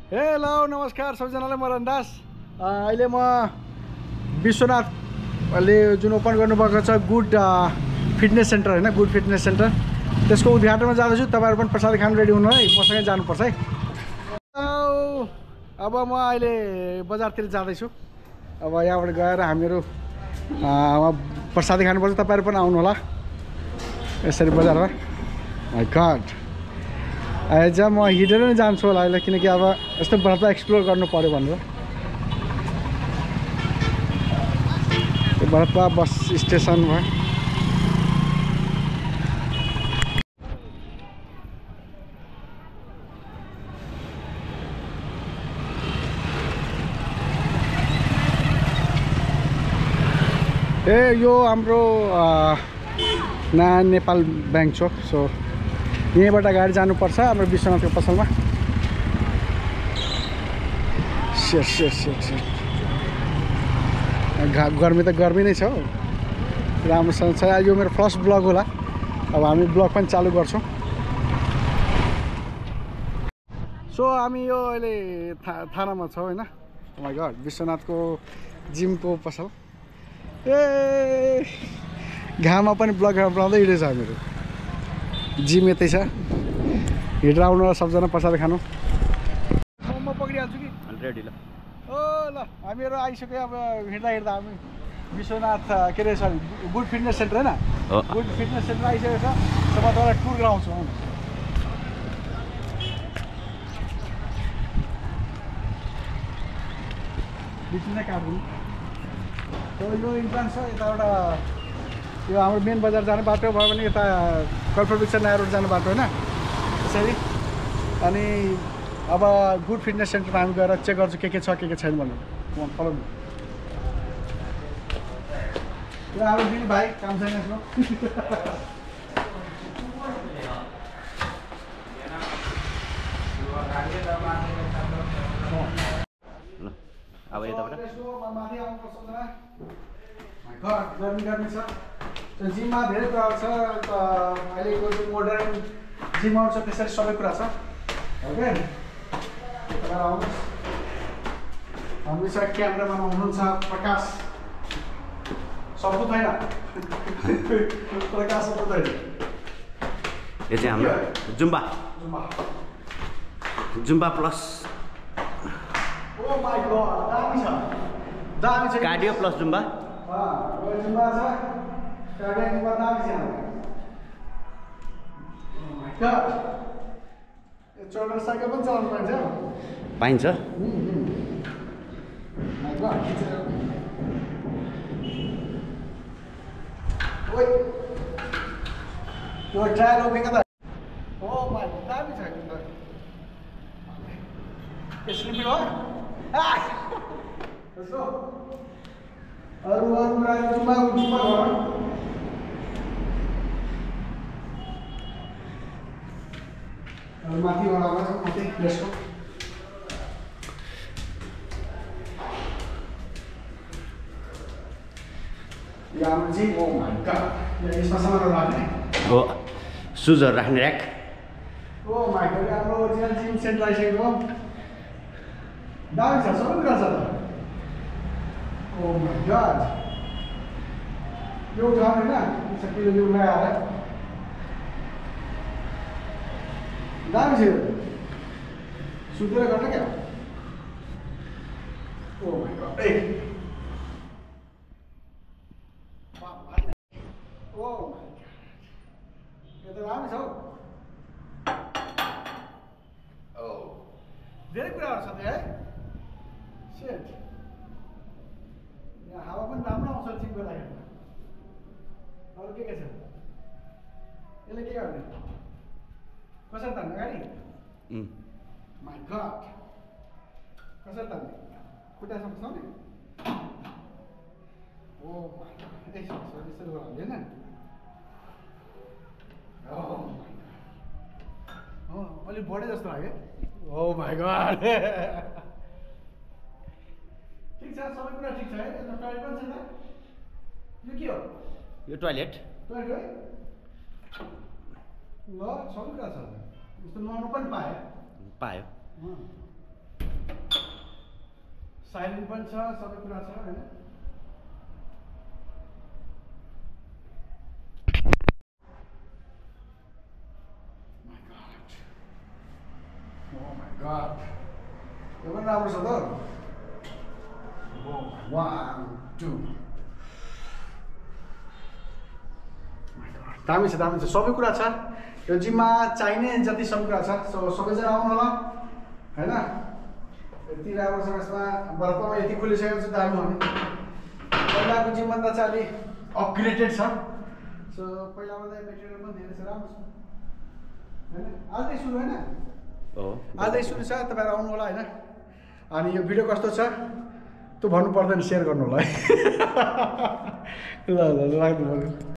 Hello नमस्कार सबैजनालाई, म रन्दास। अहिले म विश्वनाथले जुन ओपन गर्नुभएको छ गुड फिटनेस सेन्टर होइन, गुड फिटनेस सेन्टर, त्यसको उद्घाटनमा जाँदैछु। तपाईँहरू पनि प्रसाद खान रेडी हुनु है, मसँगै जानुपर्छ है। अब म अहिले बजारतिर जाँदैछु। अब यहाँबाट गएर हामीहरू प्रसाद खानुपर्छ। तपाईँहरू पनि आउनु होला यसरी बजारमा। माई गॉड, आज म हिँडेर नै जान्छु होला अहिले, किनकि अब यस्तो बर्फ एक्सप्लोर गर्नु पऱ्यो भनेर। बर्फ बस स्टेसन भयो। यो हाम्रो नयाँ नेपाल ब्याङ्क छ। सो यहीँबाट गाडी जानुपर्छ हाम्रो विश्वनाथको पसलमा। गर्मी त गर्मी नै छ हौ, राम्रोसँग छ। यो मेरो फर्स्ट ब्लग होला, अब हामी ब्लग पनि चालु गर्छौँ। सो हामी यो अहिले थानामा छौँ होइन। माई गॉड, विश्वनाथको जिमको पसल। ए घाममा पनि ब्लग बनाउँदै हिँडेछ हामीहरू। जिम यतै छ, हिँडेर आउनु होला सबजना प्रसाद खानु। म पक्रिहाल्छु कि रेडी ल। ओ ल, हामीहरू आइसक्यो। अब हिँड्दा हिँड्दा हामी विश्वनाथ के अरे सरी गुड फिटनेस सेन्टर होइन, गुड फिटनेस सेन्टर आइसकेको छ। म तपाईँलाई टुर गराउँछु। बिचमा काट्नु यो इन्ट्रान्स छ। यताबाट यो हाम्रो मेन बजार जाने बाटो भयो भने यता कल्पवृक्ष नयाँ रोड जाने बाटो होइन, त्यसरी। अनि अब गुड फिटनेस सेन्टरमा हामी गएर चेक गर्छु के छ के छैन भनेर। फलो यो हाम्रो दिनु भाइ काम छैन यसमा। अब यताबाट माथि आउनुपर्छ। गर्मी छ। जिममा धेरै कुरा छ। अहिलेको जुन मोडर्न जिमहरू छ त्यसरी सबै कुरा छ। ओके, आउनुहोस्। हामीसँग क्यामेरामा हुनुहुन्छ प्रकाश सपुत होइन, प्रकाश सपुत होइन। यो चाहिँ हाम्रो जुम्बा जुम्बा प्लस दामी छ कार्डियो प्लस जुम्बा। जुम्बा छ, कार्डियो जुम्बा दामी छ। चल्ड्रेन साइकल पनि चलाउनु पाइन्छ। त्यो ट्रायल उभिएको त ओ माई दामी छ। स्लिपिङ हो यसो अरू कुरा जुम्बा माथिबाट आउँछ माथि यसको। यो हाम्रो जिम। ओ माई गॉड, यसमा सामानहरू राख्ने हो, सुजहरू राख्ने ऱ्याक। ओ माई गॉड, हाम्रो ओरिजिनल जिम सेन्टर आइसकेको। दामी छ, सबै कुरा छ त। ओ माई गॉड, यो उठाउने होइन सकिलो यो लगाएर दामी छ। सुतेर गर्ने क्या। ओ माई गॉड, ए ओ यो त दामी छ हौ। ओ धेरै कुराहरू छ त्यहाँ है। सेट यहाँ हावा पनि राम्रो आउँछ जिमको लागि। अरू के छ? यसले के गर्ने? कसरी तान्ने गाडी? माई गॉड, कसरी तान्ने? खुट्टासम्म सक्ने? ओ माई गॉड, यसरी गराउने होइन? अलिक बढे जस्तो लाग्यो। ओ माई गॉड, ठिक छ, सबै कुरा ठिक छ है। टोइलेट पनि छ त? यो के हो? यो टोइलेट है ल, सबै कुरा छ। यस्तो नुहाउनु पनि पायो। साइलेन्ट पनि छ, सबै कुरा छ हैन। Oh my god. यो पनि राम्रो छ त। 1 2 दामी छ, दामी छ, सबै कुरा छ यो जिममा चाहिने जति सबै कुरा छ। सो सबैजना आउनु होला हैन। यति राम्रो छ यसमा, बर्फमा यति खुलिसकेको छ दामी हो नि। पहिलाको जिमभन्दा चाहिँ अलि अपग्रेडेड छ। सो पहिलाभन्दा मेटेरियल पनि धेरै छ, राम्रो छ हैन। आजै सुरु हैन, आजै सुरु छ, तपाईँहरू आउनु होला हैन। अनि यो भिडियो कस्तो छ त्यो भन्नु पर्दैन, सेयर गर्नु होला है। ल ल राख्नु पर्यो।